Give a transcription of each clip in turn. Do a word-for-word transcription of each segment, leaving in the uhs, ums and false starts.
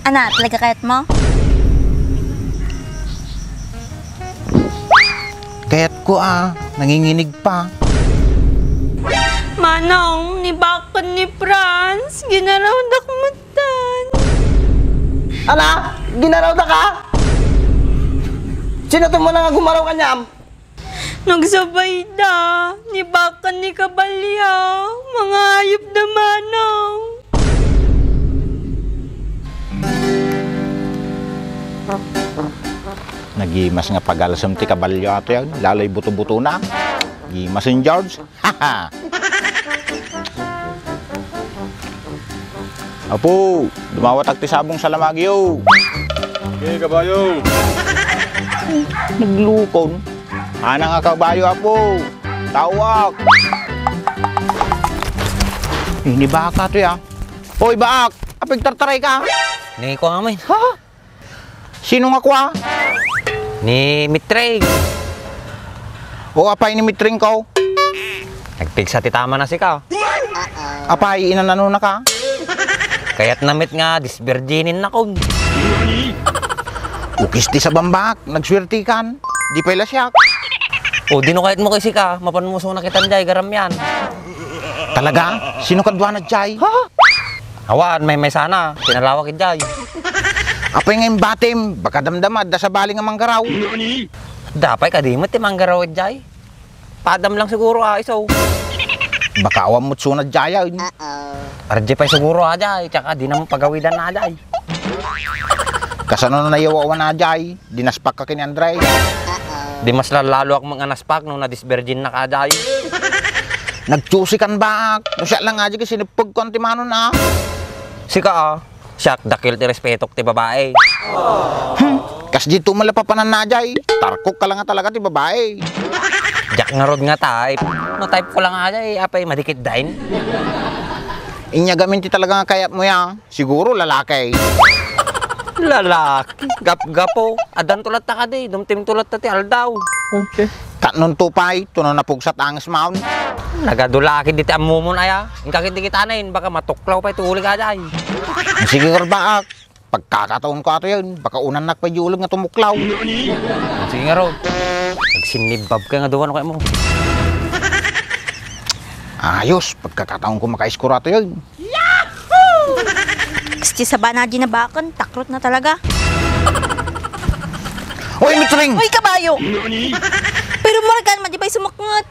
Ana, talaga kayatmo? Kayatko a, nanginginig pa. Manong, nibaken ni Franz, ginarawdak metten. Ana, ginarawdaka? Sino ti umuna nga gumaraw kaniam? Nagsabayda, nibaken ni Kabalyo, mangayupda, Manong. Nagimas nga pagalsem ti Kabalyo atoy, laloy buto-butona. Gimasen, George. Apo, dumawatak ti sabong salamagiyo. Okay, kabayo. Naglukon. Ana nga kabayo, apo. Tawak. Ini baka to ya. Hoy, baak. Apigtartaray ka. Ni ko amin. Ha? Sino nga kua? Ni Mitring. O, apay ni Mitring ko? Nagpigsa ti tama na sika. Apay, inanano na ka? Kayat na met nga disbirdinin na kon. Ukis ti sabambak, nagsuertikan. Di pay la siak. O, dino kayat mo kay sika, mapan mo so nakitan jay, garam yan. Talaga? Sino kaduana jay? Ha? Awan, maymaysa na. Tinalawak idiay. Apay nga imbatim, baka damdama, da sabali nga manggaraw. Dapay kadi met ti manggaraw idiay. Padam lang siguro, ah, iso. Baka awan met suna diay, ah. Arje pay siguro, ah, diay. Tsaka di naman pagawidan na, diay. Kasano na nayawawan na, diay? Dinaspak ka ken ni Andre. Di mas lalaluak nga naspak no nadisbirdin na ka, diay. Nagtsusi kan baak. No siak lang nga, diay, sinipag ko ti mano na. Sika, ah. Siak, dakkel ti respetok ti babae. Hmm, kas dito malapapanan na, diay. Tarkok ka lang nga talaga ti babae. Diak ngarud nga type. No type ko lang, diay, apay madikit dain. Inya gamin ti talaga nga kayat mo, ya. Siguro lalaki. Lalaki? Gapgapo. Adan to latta kadi, dumtim to latta ti aldaw. Okay. Katnon to pay, tuno napugsat anges maon. Nagadulaki diti ammomon aya. Inka kiti kitanen, baka matuklaw pay ti ulig ajay. Sige, karbaak. Pagkakataon ko ato yan, baka unannak pay di ulig nga tumuklaw. Sige nga, Rod. Nagsinibab ka nga duwa no kay mo. Ayos, pagkakataon ko makaiskor ato yan. Yahoo! Kasti sabana di nabaken, takrot na talaga. Oy, Mitring! Oy, kabayo! Pero maragan, madi pay sumaknget.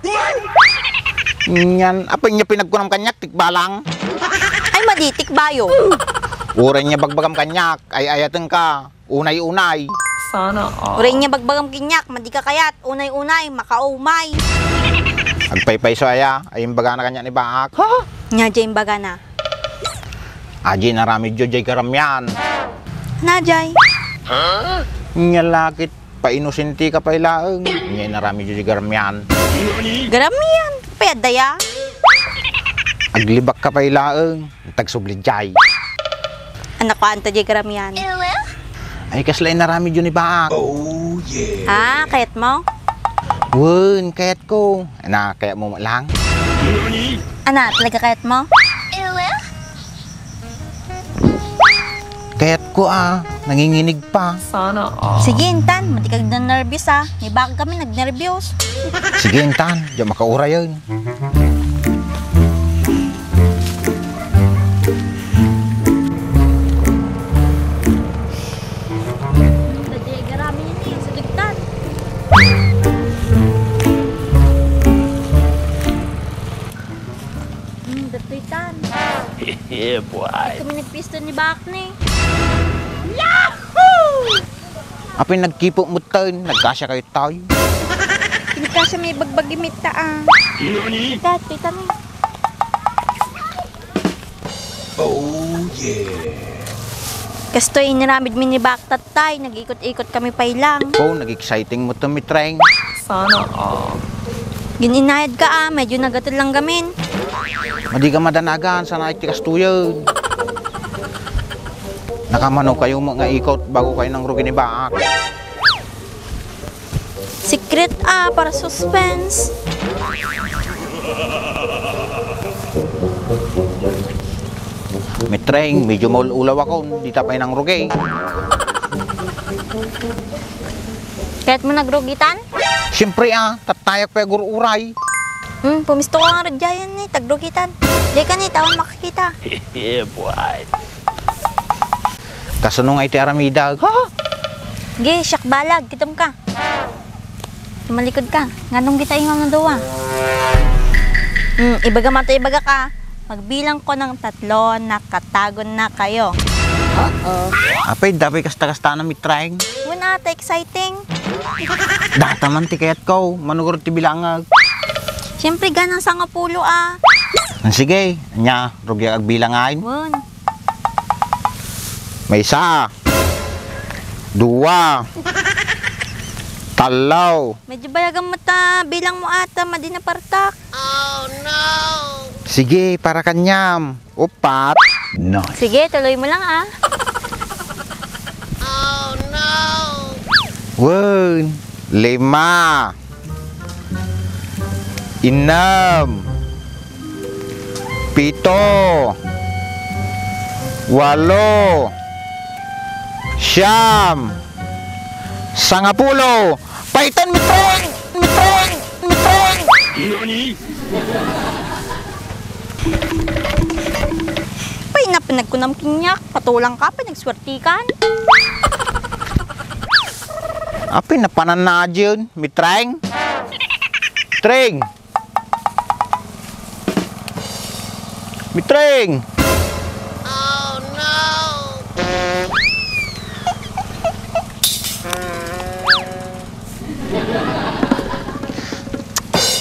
Nyan, apay nga pinagkunam kaniak, tikbalang? Ay, madi, tikbayo. Uray nga bagbagam kaniak, ay ayaten ka. Unay-unay. Sana all. Uray nga bagbagam kaniak, madi ka kayat, unay-unay, makaumay. Agpaypayso aya, ay imbagana kaniak ni Baak. Ha? Nya, jay imbagana. Aji naramidyo jay garamian. Na, jay. Nya lakit, painosente ka pay laeng. Nya inaramidyo jay garamian. Garamian? Pay adda ya? Aglibak ka pay laeng. Tagsubli jay. Anak ko, anta jay garamian. Ay, kasla inaramidyo ni Baak. Oh, yeah. Ah, kayat mo? Wen, kayat ko. Ana, kayat mo lang? Ana, talaga kayat mo? Kayat ko, ah. Nanginginig pa. Sana all. Sige, intan. Madi ka nagnerbios, ah. Ni Baak kami nagnerbios. Sige, intan. Diyan makaurayan. Dadi ay garami ini, sa ligtan. Hmm, datoy tan. Yeah, boy. Ay, kami nagpista ni Baak ni. Yahoo! Apay nagkipo mo tayo, nagkasya kayo tayo. Nagkasya may bagbagi mita, ah. Dati kami. Oh, yeah. Kastoy, inaramid mi ni Baak tatay, nag-ikot-ikot kami pay lang. Oh, nag-exciting mo to, Mitreng. Sana all. Gininayad ka, ah, medyo nagatel lang gamin. Madi ka madanagan, sana iti kastoyen. Nakamano kayo mo nga ikot bago kayo nang rugi ni Baak. Secret, ah, para suspense. Mitreng, medyo maul-ulaw ako. Dita pay nangrugi. Kaya't mo nagrugitan? Siyempre, ah, tattayak pay agur-uray. Hmm, pumisto ka nga radyayan ni, tagrugitan. Diay ka ni, tawan makakita. Yeah, boy. Kasano nga iti aramidek? Ha? Ge, siak balag, kitam ka. Tumalikod ka. Nganong kita imam nga dua? Hmm, ibaga man to, ibaga ka. Magbilang ko ng tatlo, nakatago na kayo. Apay, dapay kasta-kasta na, Mitreng. Wen ata, exciting. Data man ti kayat ko, manugor ti bilangag. Siyempre, ganang sangapulo, ah. Sige, anya, rugi agbilang ay. Wen. Maysa. Dua. Tallo. Medyo bayagan mo ta bilang mo ata, madi na partak. Sige, para kaniam. Upat. Nice. Sige, tuloy mo lang, ah. Wen, lima. Innem. Pito. Walo. Siyam. Sangapulo. Paitan, Mitreng! Mitreng! Mitreng! Pay na pinagkunam kaniak, patulang ka, pay nagsuwertikan. Apay, napanan na adyen, Mitreng. Mitreng! Mitreng!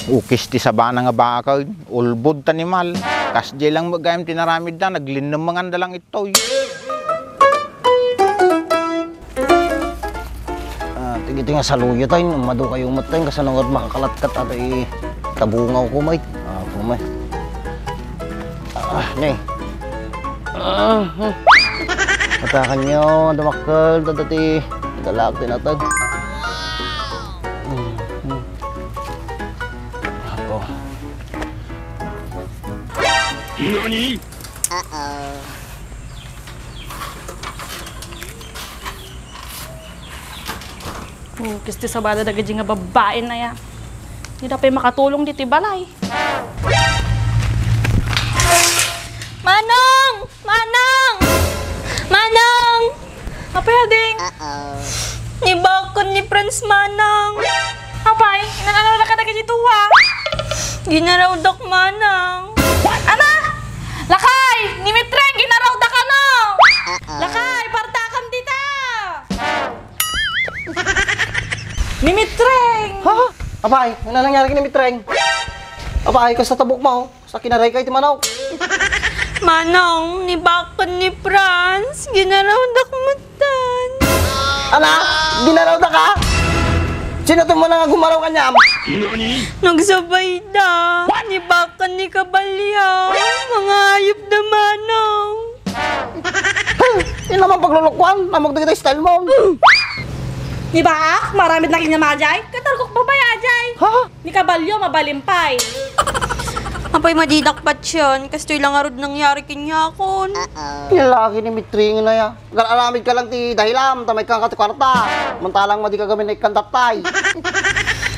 Ukis ti sabana nga bakal, ulbod ta ni mal. Kasdiay lang met gayam ti naramidda, naglinnemmangan da lang itoy. Ah, iti nga saluyot ay, madu kayo met ay, kasano nga makakalakkat ata itabungaw ko, may. Ah, kumay. Ah, ne. Ah, ah. Katakan nyo, dumakkel, dadati. Galak, tinatag. Hmm, hmm. Ako. Uh-oh. Oh, kisti sabada dagiti nga babbai na ya. Dida pay makatulong ditoy balay. Manong! Manong! Manong! Apay, ading? Uh-oh. Nibakon ni Franz, Manong. Apay, inanaro na ka dagiti dua? Ginarawdak, Manong. Ama! Lakay! Ni Mitreng, ginarawdak, ano? Uh-oh. Lakay, partakam dita! Ni Mitreng! Ha? Apay, ano nangyari ni Mitreng? Apay, kasta tabok mo? Sa kinaray ka iti manok. Manong, nibakon ni Franz, ginarawdak metten. Ala, ginarawdak ka? Sino ti umuna nga gumaraw kaniam? Nagsabay da. Nibakon ni Kabalyo. Mga hayop da, Manong. Hmm, yun naman paglulukuan, namagda kita style mo. Ni baak, maramid na kanya majay, katargok babay ajay. Ha? Ni Kabalyo, mabalimpay. Apay, madidak patyon, kastoy lang arud nangyari kanyakon. Yung laki ni Mitring na ya. Aramid ka lang ti dahilam, tamay kang kati kwarta. Mantalang madi ka gamin na ikkan tatay.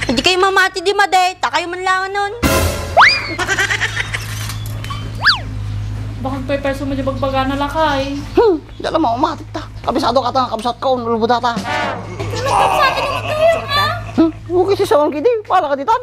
Hindi kayo mamati di madi, ta kayo man lang nun. Bakit pa yung person mo di bagbaga na lakay? Hmm, di alam mo, umatik ta. Kabisado ka ta, kabisat ka, unulbo data. Ikaw nagkabsat, ano mo kayo, ha? Hmm, okay, si Sawang Kidi, para ka ditan.